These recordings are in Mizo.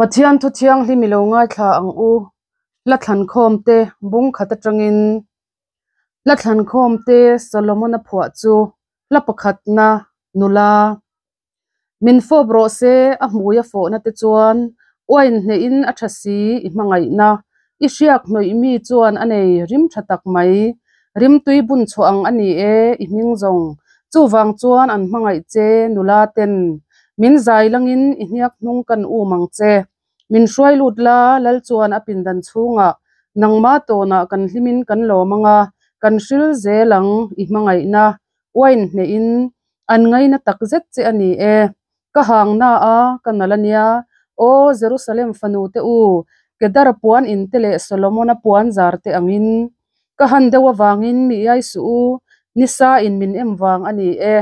Pathian thu thianghlim i lo ngaithla ang u. Hla thlankhawm te bung khat atangin Hla thlankhawm te Solomon-a phuah chu hla pakhatna nula. Min fawp rawh se, a hmui a fawhna te chuan uain hnehin a tha si i hmangaihna. I hriak hnawih mi chuan a nei rim tha tak mai. Rimtui bun chhuah ang a ni e i hming zawng. Chuvang chuan an hmangaih che nula ten. Min zai langin i hniak hnung kan um ang che. Min hruai lut la, Lal chuan a pindan chhungah nangmah tawnah kan hlimin kan lawm ang a, kan hril zel ang i hmangaihna uain hnehin an ngaina tak zet che a ni e. Ka hang na a, ka nal a nia. Aw Jerusalem fanu te u, Kedar puan in te leh Solomona puan zar te angin ka han deuh avangin mi iai suh u, nisa in min em vang a ni e.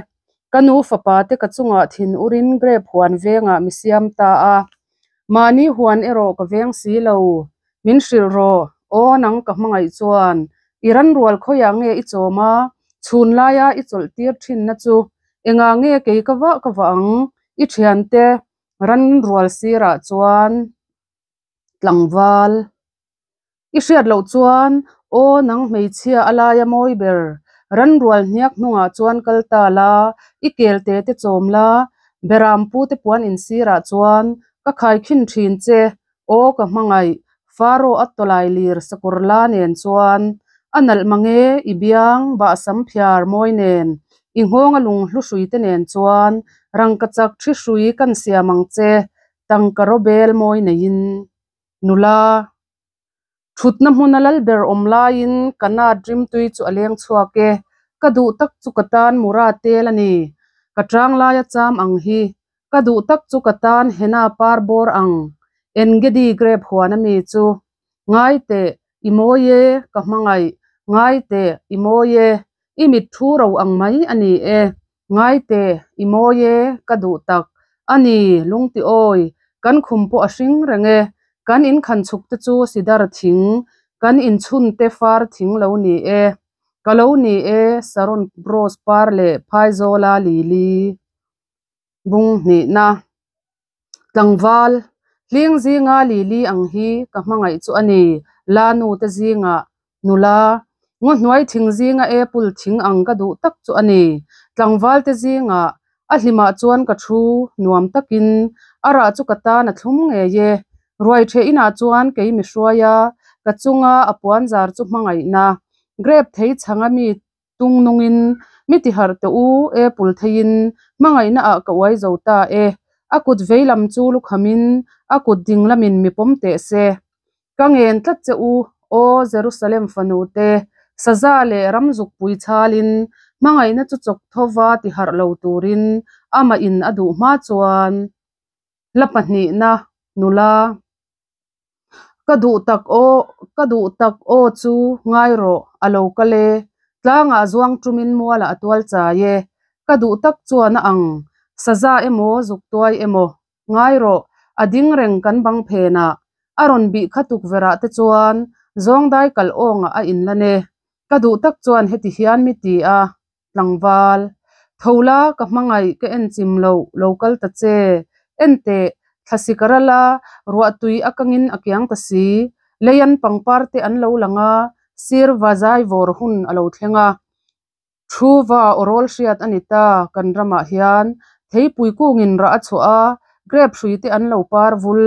Ka nu fapa te ka chungah thin urin grape huan vengah mi siam ta a, mahni huan erawh ka veng si lo. Min hrilh rawh, aw nang ka hmangaih chuan i ran rual khawiah nge i chawm a, chhun laia i chawlh tir thinna chu engah nge kei ka vah ka vah ang? I thiante ran rual sirah chuan tlangval. I hriat loh chuan, Aw nang hmeichhia a laia mawi ber, ranrual hniak hnungah chuan kal ta la, i kelte te chawm la, beram pu te puan insirah chuan ka khaikhin thin che, aw ka hmangaih, Faro a tawlai lir sakawr la nen chuan a nalh mange i biang bahsam phiar mawi nen, i nghawnga lunghlu hrui te nen chuan rangkachak thi hrui kan siam ang che, tangka rawbel mawi neiin. Nula. Thutna hmuna lal ber awm laiin ka nat rimtui chu a leng chhuak e. Ka duh tak chu ka tan mura tel a ni. Ka tang laia cham ang hi. Ka duh tak chu ka tan henna par bawr ang. Engedi grape huan ami chu. Ngai teh, i mawi e, ka hmangaih. Ngai teh, i mawi e. I mit thu ro ang mai a ni e. Ngai teh, i mawi e, ka duh tak. A ni, lungti awi, kan khum pawh a hring reng e. Kan inkhan chhuk te chu sidar thing, kan inchhun te far thing lo ni e. Ka lo ni e, Saron rose par leh phaizawla lili bung hnihna. Tlangval, hling zinga lili ang hi ka hmangaih chu a ni, la nu te zingah nula, ngaw hnuai thing zinga apple thing ang ka duh tak chu a ni. Tlangval te zingah a hlimah chuan ka thu nuam takin a rah chu ka tan a thlum ngei e. Ruai ṭheh inah chuan kei mi hruai a, ka chunga a puanzar chu hmangaihna grape thei chhanga mi Tung nungin, Mi ti harh teh u, apple theiin hmangaihna ah ka uai zo ta e. A kut vei lam chu lukhamin a kut ding lamin mi pawm teh se. Ka ngen tlat che u, aw Jerusalem fanu te, saza leh ram zukpui chhalin hmangaihna chu chawk thova ti harh lo turin amah in a duh hma chuan hla pahnihna nula. Ka duh tak aw, ka duh tak aw chu ngai rawh, a lo kal e. Tlangah zuang tumin mualah a tual chai e. Ka duh tak chuan a ang, saza emaw zuk tuai emaw, ngai rawh, a ding reng kan bang phenah. A rawn bih kha tukverh ah te chuan zawngdai kalh awngah a inlan e. Ka duh tak chuan heti hian mi ti a, Tlangval, tho la, ka hmangaih ka en chim lo, lo kal ta che. En teh, thlasik a ral a, ruah tui a kangin a kiang ta si. Leian pangpar te an lo lang a, sir va zai vawr hun a lo thleng a. Thu va aw rawl hriat a ni ta, kan ramah hian theipui kungin rah a chhuah a, grape hrui te an lo par vul,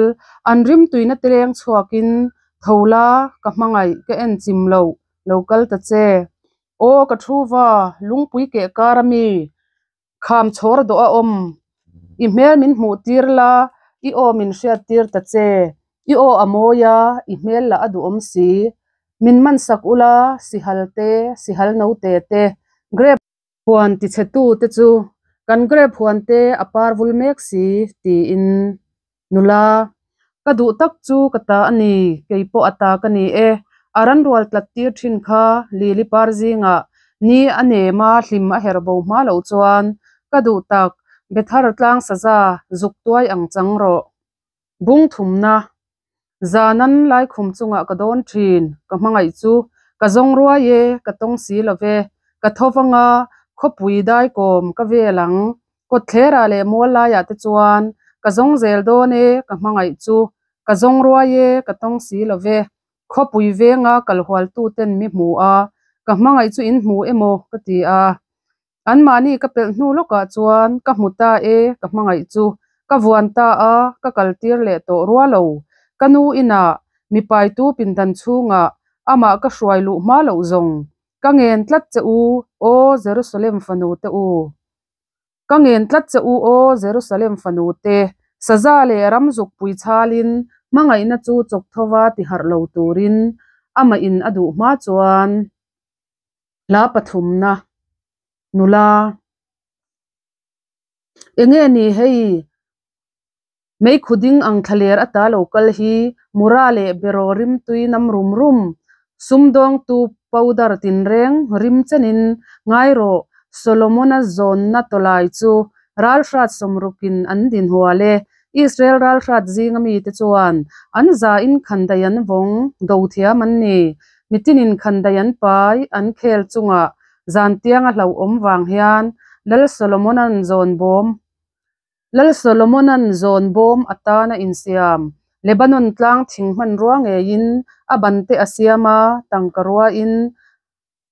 an rimtuina te leng chhuakin, tho la, ka hmangaih ka en chim lo, lo kal ta che. Aw ka thu va, lungpui keh kar a mi, kham chhawr dawh a awm. I hmel min hmuh tir la, i aw min hriat tir ta che. I aw a mawi a, i hmel lah a duhawm si. Min man sak ula, sihal te, sihal note te, grape huan tichhe tu te chu kan grape huan te a par vul mek si, tiin. Nula, ka duh tak chu ka ta a ni, kei pawh a ta ka ni e. A ran rual tlat tir thin kha Lily par zingah ni a nem a hlim a herh bo hma loh chuan ka duh tak Bethar tlang saza zuk tuai ang chang rawh. Bung thumna, Zanan laikhum chungah ka dawn thin, ka hmangaih chu ka zawng ruai e, ka tawng si lo ve, ka tho vang a, khawpui daikawm ka vel ang, Kawtthlerah leh mual laiah te chuan ka zawng zel dawn e, ka hmangaih chu. Ka zawng ruai e, ka tawng si lo ve. Khawpui venga kal hualtuten mi hmu a, ka hmangaih chu in hmu emaw ka ti a. Anmahni ka pelh hnu lawkah chuan ka hmu ta e, ka hmangaih chu ka vuan ta a, ka kaltir leh tawh rua lo. Ka nu inah, mi paitu pindan chhungah amah ka hruai luh hma loh zawng. Ka ngen tlat che u, aw Jerusalem fanu te u. Ka ngen tlat che u, aw Jerusalem fanu te, saza leh ram zukpui chhalin hmangaihna chu chawk thova ti harh lo turin amah in a duh hma chuan hla pathumna nula enge ni hei Meikhu ding ang thlaler ata lo kal hi Mura leh Beraw rimtui nam rum rum, sumdawngtu powder tinreng rim chenin ngai rawh, Solomona zawnna tawlai chu ralhrat sawmrukin an dinhual e. Israel ralhrat zinga mite chuan an zain khandai an vawng, dothiam an ni. Mitinin khandai an pai, an khel chungah zantianga hlauhawm vang hian Lal Solomona'n zawn bawm Lal Solomona'n zawn bawm atana insiam Lebanon tlang thing hmanrua ngeiin a bante a siam a, tangka ruain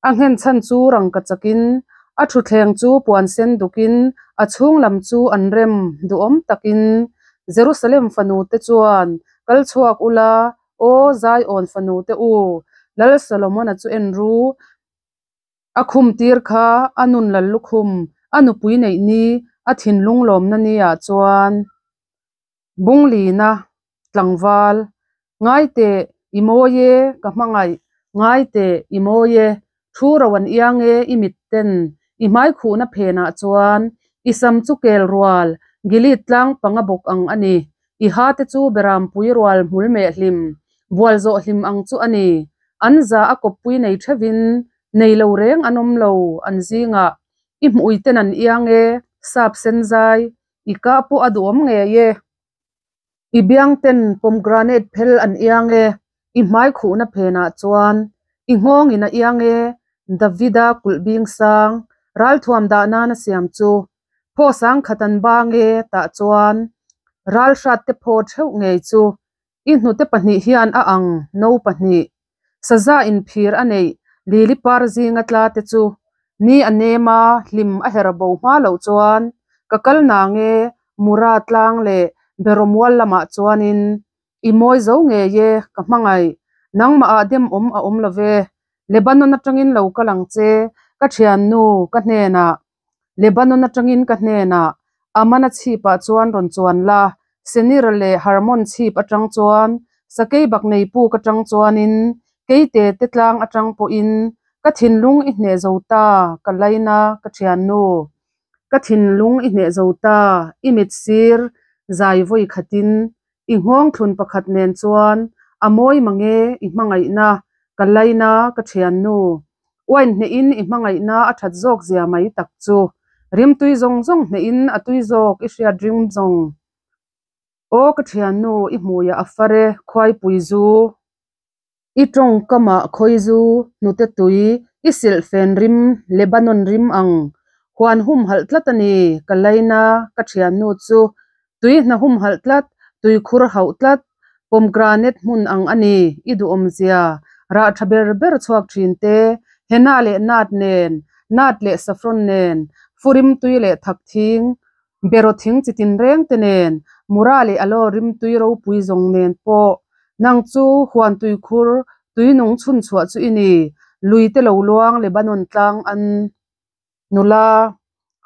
a nghenchhan chu rangka chakin, a thutthleng chu puan sen dukin, a chhung lam chu an rem duhawm takin. Jerusalem fanute chuan, Kal chhuak ula, aw Zion fanute u, Lal Solomona chu en ru, A khum tir kha a nun lal lukhum, a nupui neih ni, a thinlung lawmna ni ah chuan Bunglina tlangval, Ngai teh, i mawi e, ka hmangaih, ngai teh, i mawi e, thu ro an iang e, i mit ten, i hmai khuhna phenah chuan, i sam chu kel rual, Gilead tlang panga bawk ang a ni, i ha te chu berampui rual hmul meh hlim, bual zawh hlim ang chu a ni. An za a kawppui nei theuhin nei lo reng an awm lo an zingah i hmuh ten an iang e, sap sen zai i kah pawh a duhawm ngei e. I biang ten pomegranate phel an iang e, i hmai khuhna phenah chuan i nghawng in a iang e, Davida kulh bing sang ralthuam dah nan a siam chu phaw sang khat an bang e tah chuan ralhrat te phaw theuh ngei chu I hnute pahnih hian a ang no pahnih, saza inphir a neih lili par zinga tla te chu ni a nem a, hlim a her bo hma loh chuan ka kal nang e, Mura tlang leh Beromual lamah chuanin i mawi zo ngei e, ka hmangaih, nangmah ah dem awm a awm lo ve, Lebanon atangin lo kal ang che, ka thiannu, ka hnenah. Lebanon atangin ka hnenah Amana chhipah chuan rawn chuan la, Senir leh Hermon chhip atang chuan, Sakei baknei puk atang chuanin, Keite te tlang atang pawhin, ka thinlung i hneh zo ta, ka laina, ka thiannu. Ka thinlung i hneh zo ta, i mit sir zai vawi khatin, i nghawng thlun pakhat nen chuan, a mawi mange i hmangaihna, ka laina, ka thiannu. Uain hnehin i hmangaihna a that zawk zia mai tak chu. Rimtui zawng zawng hnehin a tui zawk i hriat ring zawng. Aw ka thiannu, i hmuiah a far e, khuaipui zu. I tawngkamah khawi zu, hnute tui, i silhfen rim, Lebanon rim ang. Huan humhalh tlat a ni, ka laina, ka thiannu chu. Tui hna humhalh tlat, tuikhur hauh tlat, pomegranate hmun ang a ni, i duhawmzia, rah tha ber ber chhuak thin te, henna leh nat nen, nat leh saffron nen, furim tui leh thak thing, beraw thing chi tinreng te nen, mura leh aloe rimtui ropui zawng nen pawh. Nang chu huan tuikhur, tui nung chhun chhuah chu i ni, lui te lo luang Lebanon tlang an. Nula,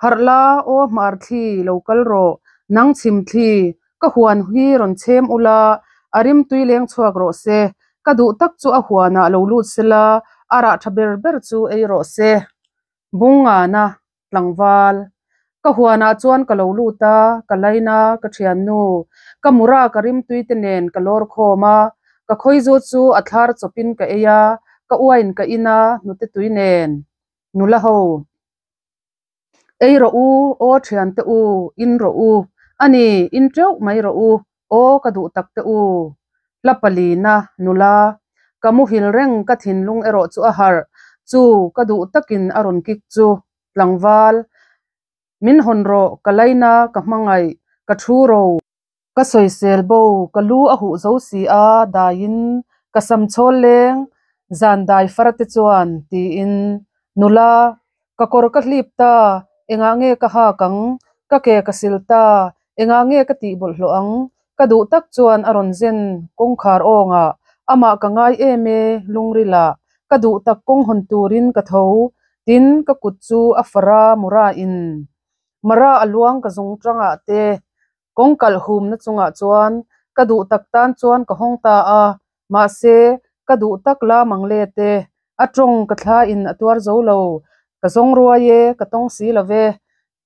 Harh la, aw hmar thli, lo kal rawh, nang chhim thli, ka huan hi rawn chhem ula, a rim tui leng chhuak rawh se, ka duh tak chu a huanah lo lut sela, a rah tha ber ber chu ei rawh se. Bungngana, Tlangval, Ka huanah chuan ka lo lut a, ka laina, ka thiannu, ka mura ka rimtui te nen ka lawr khawm a, ka khawizu chu a thlar chawpin ka ei a, ka uain ka in a, hnute tui nen. Nula ho, Ei rawh u, aw thiante u, in rawh u, a ni, in teuh mai rawh u, aw ka duh tak te u. Hla palina, Nula, Ka muhil reng ka thinlung erawh chu a harh, chu ka duh takin a rawn kik chu, tlangval, min hawn rawh, ka laina, ka hmangaih, ka thu ro. Ka sawisel bo, ka lu a huh zo si a, daiin ka sam chhawl leng zan dai far te chuan, tiin nula ka kawr ka hlip ta, engah nge ka hak ang, ka ke ka sil ta, engah nge ka tih bawlhhlawh ang, ka duh tak chuan a rawn zen kawngkhar awngah amah ka ngai em e, lungrilah ka duh tak kawng hawn turin ka tho, tin ka kut chu a fara mura in mara a luang ka zung tangah te kawng kalh humna chungah chuan ka duh tak tan chuan ka hawng ta a, mahse ka duh tak la mang let e, a tawng ka thla in a tuar zo lo, ka zawng ruai e, ka tawng si lo ve,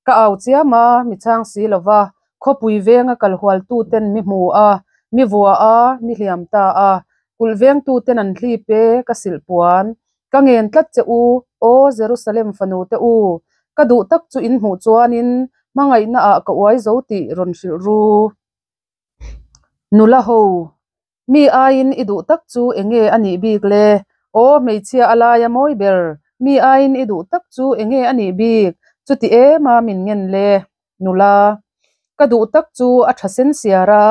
ka au chiam a, mi chhang si lo va, khawpui venga kal hual tu ten mi hmu a, mi vua a, mi hliam ta a, kulh veng tu ten an hlip e, ka silh puan, ka ngen tlat che u, aw Jerusalem fanu te u, ka duh tak chu in hmuh chuanin hmangaihna ah ka uai zo tih rawn hrilh ru. Nula ho, Mi aiin i duh tak chu enge a nih bik le? Aw hmeichhia a laia mawi ber, mi aiin i duh tak chu enge a nih bik? Chuti em a min ngen le? Nula, Ka duh tak chu a tha sen siar a,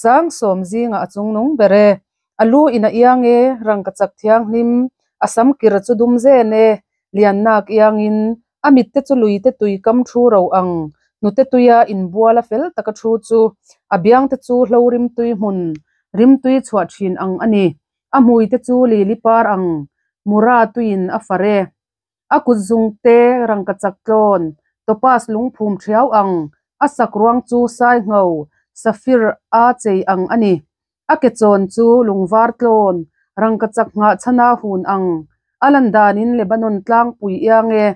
sang sawm zingah a chungnung ber e. A lu in a iang e, rangkachak thianghlim, a sam kir chu dum zen e, liannak iangin a mitte chu luite tui kam thu ro ang, hnute tuia inbual a fel taka thu chu a biangte chu hlo rimtui hmun rimtui chhuah thin ang a ni, a hmuite chu lili par ang mura tuiin a far e. A kut zungte rangkachak tlawn, topaz lungphum thiau ang, a sak ruang chu saingho, safir, a chei ang a ni. A ke chawn chu lungvar tlawn, rangkachak nghah chhana hun ang, a lan danin Lebanon tlangpui iang e.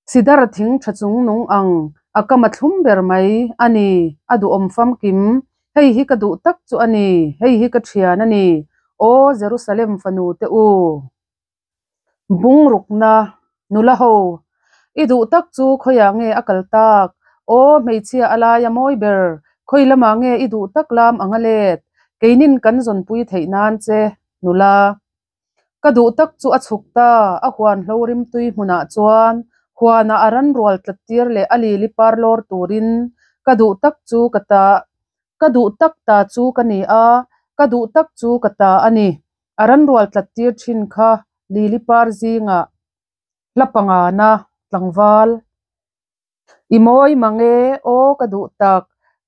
Sidar thing tha chung nung ang, a kam a thlum ber mai a ni, a duhawm famkim. Hei hi ka duh tak chu a ni, hei hi ka thian a ni, Aw Jerusalem fanu te u. Bungrukna, nula ho, i duh tak chu khawiah nge a kal tak? Aw hmeichhia a laia mawi ber, khawi lamah nge i duh tak lam ang a let? Keinin kan zawnpui theih nan che, nula. Ka duh tak chu a chhuk ta, a huan hlo rimtui hmunah chuan huanah a ran rual tlat tir leh a lili par lawr turin ka duh tak chu ka ta ka duh tak ta chu ka ni a, ka duh tak chu ka ta a ni. A ran rual tlat tir thin kha lili par zingah hla pangana tlangval. I mawi mang e, aw ka duh tak,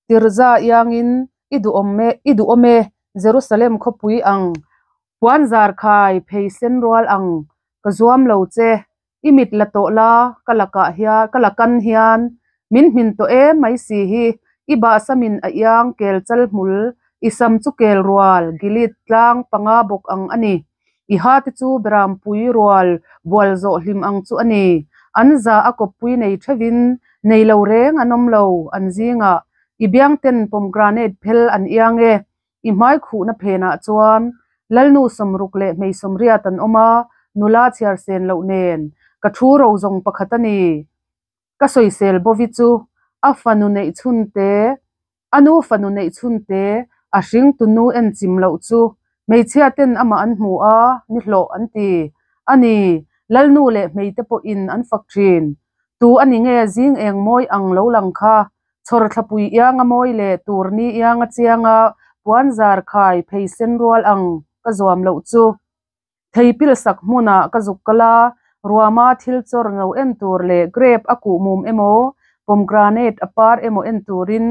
Tirza iangin i duhawm e, i duhawm e, Jerusalem khawpui ang, puan zar khai phei sen rual ang, ka zuam lo che, i mit la tawh la, ka lakah hian, ka lakan hian, min hmin tawh em mai si hi, i bahsamin a iang kel chal hmul, i sam chu kel rual, Gilead tlang panga bawk ang a ni. I ha te chu Berampui rual bual zawh hlim ang chu a ni. An za a kawppui nei theuhin nei lo reng an awm lo, an zingah i biangten pomegranate phel an iang e. I hmai khuhna phenah chuan Lalnu sawmruk leh hmei sawmriat an awm a, nula chhiar sen loh nen ka thu ro zawng pakhat a ni. Ka sawisel Bovi chu a fanu neih chhunte, a nu fanu neih chhunte, a hringtu nu en chim loh chu hmeichhia ten amah an hmu a, ni hlawh an ti a ni. Lalnu leh hmeite pawhin an fak thin. Tu a ni nge zing eng mawi ang lo lang kha, chhawr thlapui ianga mawi leh tur ni ianga chianga puan zar khai phei sen rual ang ka zuam loh chu. Thei pil sak hmunah ka zuk kal a, ruama thil chawr no en tur leh grape a kuh mum emaw, pomegranate a par emaw en turin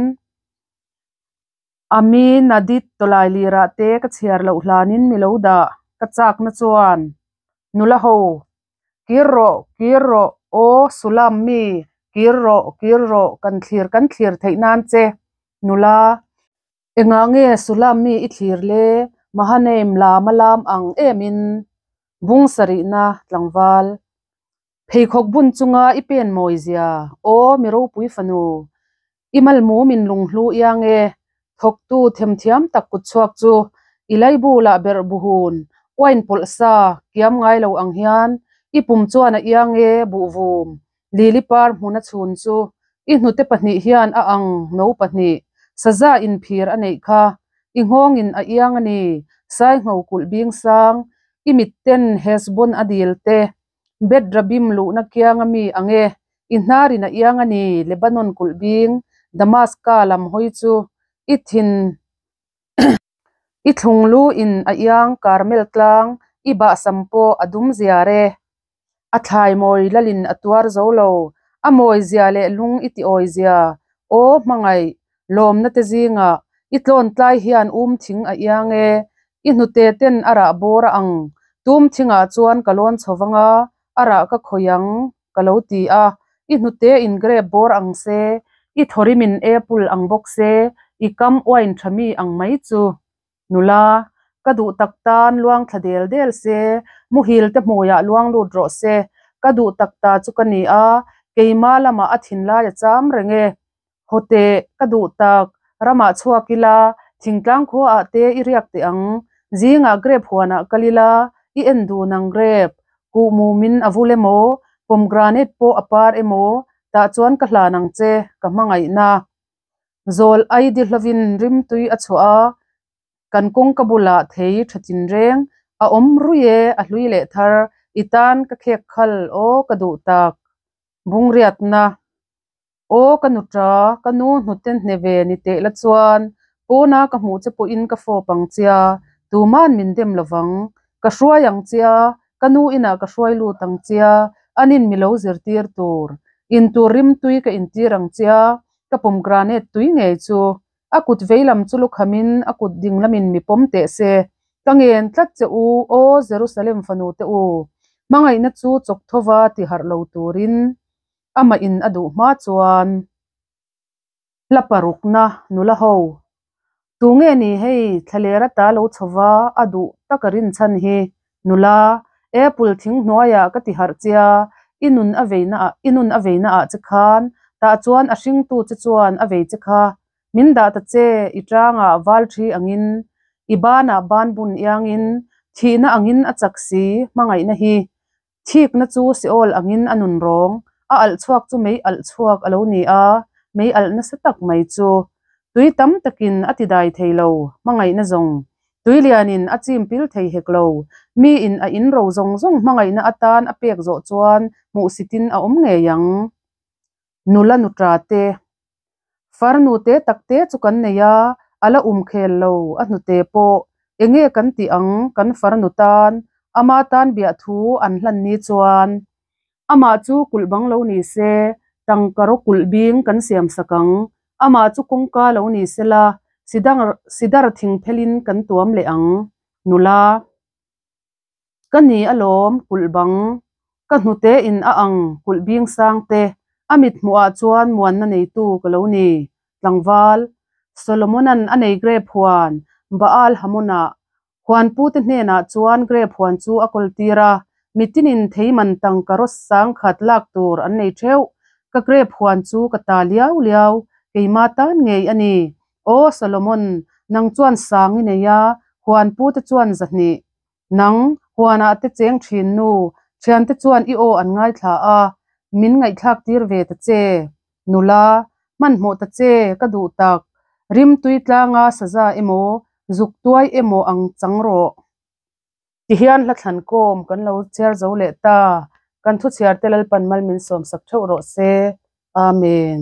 Aminadit tawlai lirah te ka chhiar loh hlanin mi lo dah ka chakna chuan nula ho, Kir rawh, kir rawh, aw Sulam mi, kir rawh, kir rawh, kan thlir kan thlir theih nan che, nula. Engah nge Sulam mi i thlir le? Mahanaim lam a lam ang emin bung sarihna tlangval. Pheikhawk bun chunga i pen mawi zia, aw mi ropui fanu. I malmum in lunghlu iang e, thawktu themthiam tak kutchhuak chu i laibulah berh buhun, uain pawlh sa, kiam ngai lo ang hian i pum chuan a iang e, buhvum. Lili par hmun a chhun chu i hnute pahnih hian a ang no pahnih, saza inphir a neih kha. I nghawngin a iang a ni, saingho kulh bing sang, i mitten Hesbon a dil te, Beth Rabim luhna kianga mi ang e, i hnarin a iang a ni, Lebanon kulh bing, Damaska lam hawi chu. I thin I thlunglu in a iang Karmel tlang i bahsam pawh a dum ziar e. A thlai mawi lalin a tuar zo lo, a mawi zia leh lung i ti awi zia. Aw hmangaih, lawmna te zingah i tlawn tlai hian um thing a iang e. I hnute ten a rah bawr a ang, tum thingah chuan ka lawn chho vang a, a rah ka khawih ang, ka lo ti a. I hnute in grape bawr ang se, i thawrim in apple ang bawk se, i kam uain tha mi ang mai chu. Nula, ka duh tak tan luang thla del del se, muhil te hmuiah luang lut rawh se, ka duh tak ta chu ka ni a, keima lamah a thinlai a cham reng e. Haw teh, ka duh tak, ramah chhuak ila, thingtlang khuaah te i riak teh ang, zingah grape huanah kal ila, i en dun ang grape, kuhmumin a vul emaw, pomegranate pawh a par emaw, tah chuan ka hlan ang che, ka hmangaihna. Zawl ai di hlovin rimtui a chhuah a, kan kawngka bulah thei tha tinreng a awm rui e, a hlui leh thar, i tan ka khek khal aw ka duh tak. Bungriatna Aw ka nu ta, ka nu hnute hne ve ni teh la chuan pawna ka hmuh che pawhin ka fawp ang chia, tuman min dem lovang. Ka hruai ang chia, ka nu inah ka hruai lut ang chia, anin mi lo zirtir tur. Intur rimtui ka intir ang chia, ka pomegranate tui ngei chu. A kut veilam chu lukhamin a kut dinglamin mi pawm teh se. Ka ngen tlat che u, aw Jerusalem fanu te u, hmangaihna chu chawk thova ti harh lo turin amah in a duh hma chuan. Hla parukna nula ho. Tunge ni hei thlaler ata lo chhova a duh taka rinchhan hi? Nula, Apple thing hnuaiah ka ti harh chia, i nun a veina ah i nun a veina ah che khan, tah chuan a hringtu che chuan a vei che kha. Min dah ta che, i tangah val thi angin, i banah ban bun iangin, thihna angin a chak si, hmangaihna hi. Thikna chu Seol angin a nun rawng, a alh chhuak chu mei alh chhuak a lo ni a, mei alh nasa tak mai chu. Tui tam takin a ti dai thei lo, hmangaihna zawng. Tui lianin a chim pil thei hek lo. Miin a in ro zawng zawng hmangaihna atan a pek zawh chuan hmuhsitin a awm ngei ang. Nula nutra te. Farnu te tak te chu kan nei a, a la um khel lo, a hnute pawh. Enge kan tih ang kan farnu tan, ama tan biahthu an hlan ni chuan. Amah chu kulh bang lo ni se, tangka raw kulh bing kan siam sak ang. Amah chu kawngka lo ni sela, sidar sidar thing phelin kan tuam leh ang. Nula. Ka ni alawm, kulh bang. Ka hnute in a ang kulh bing sang te, a mit hmuhah chuan muanna neitu ka lo ni. Tlangval. Solomona'n a nei grape huan, Baal Hamonah. Huanpute hnenah chuan grape huan chu a kawltir a, mitinin thei man tangka raw sangkhat lak tur an nei theuh. Ka grape huan chu ka ta liau liau, keima tan ngei a ni. Aw Solomon, nang chuan sang i nei a, huanpute chuan zahnih. Nang, huanah te cheng thin nu, thiante chuan i aw an ngaithla a, min ngaihthlak tir ve ta che. Nula, hmanhmawh ta che, ka duh tak. Rimtui tlanga saza emaw, zuk tuai emaw ang chang rawh. Tihian hla thlan kawm kan lo chhiar zo leh ta. Kan thu chhiar te Lalpan mal min sawmsak theuh rawh se. Amen.